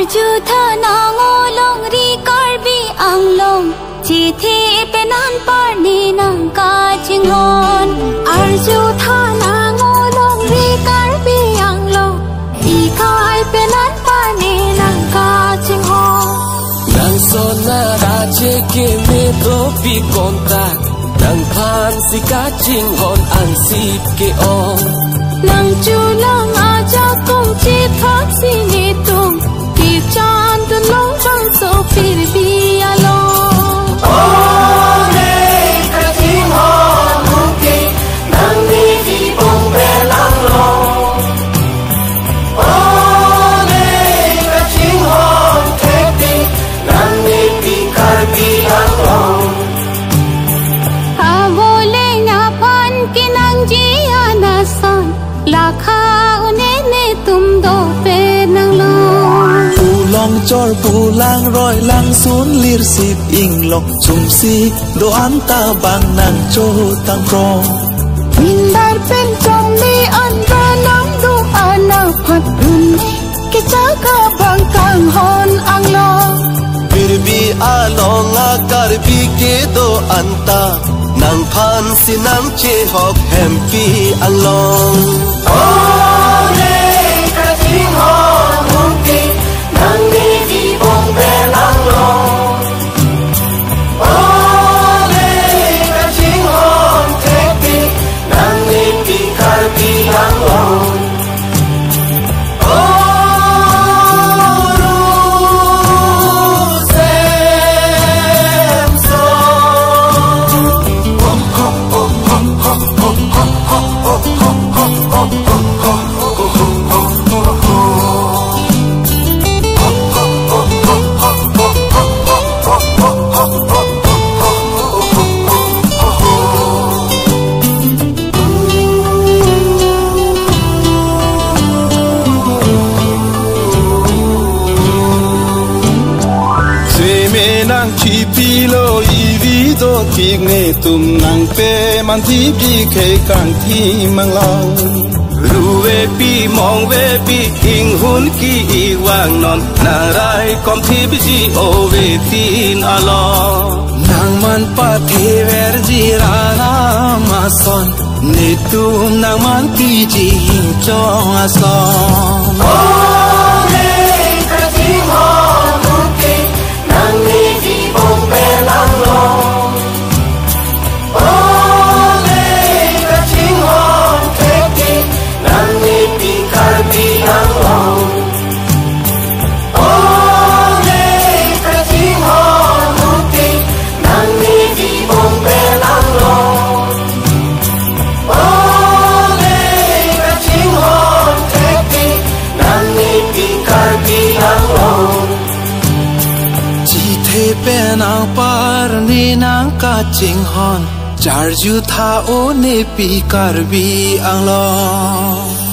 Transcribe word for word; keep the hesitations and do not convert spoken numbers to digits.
Arjutha nang o longri Karbi Anglong, chethe pen an parni nang kachinghon. Arjutha nang o longri Karbi Anglong, ikai pen an parni nang kachinghon. Nang son araje keme dopi kontak, nangphan si kachinghon angsip ke-ong. Nang chulang ajakong chithak si netum, kichan dun longbangso Pirbi along. O ne kachinghon mungke, nang ne di bong belang long. O ne kachinghon thektik, nang ne pi Karbi Anglong. Aboleng aphan kenangji anason, lakha un-e netum do penang long. Pu longchor, pu langroi, langsun, lirsip, inglong, sumsi do anta bang nang chotang krong. Indar pen chomni andra nang do anaphan, un-e kechak abang kanghon anglong. Pirbi along a Karbi kedo anta, nangphan si nang chehok hempi anglong. O ne kachinghon mungke, nang ne di bong belang long. O ne kachinghon thektik, nang ne pi Karbi Anglong. O ru sem so. Seme nang chipilo ivi do tik netum nang pe man tipi ke kangthim anglong. Ruvepi mongvepi inghun ki-ik vang non, nang raikom thipji ove tin along. Nang man pathe verji ra nang mason, netum nang man piji hingchong ason. O ne kachinghon mungke, nang ne di bong belang long. O ne kachinghon thektik, nang ne pi Karbi Anglong. O ne kachinghon mungke, nang ne di bong belang long. O ne kachinghon thektik, nang ne pi Karbi Anglong. Chethe pen anpar ne nang kachinghon, charjutha o ne pi Karbi Anglong.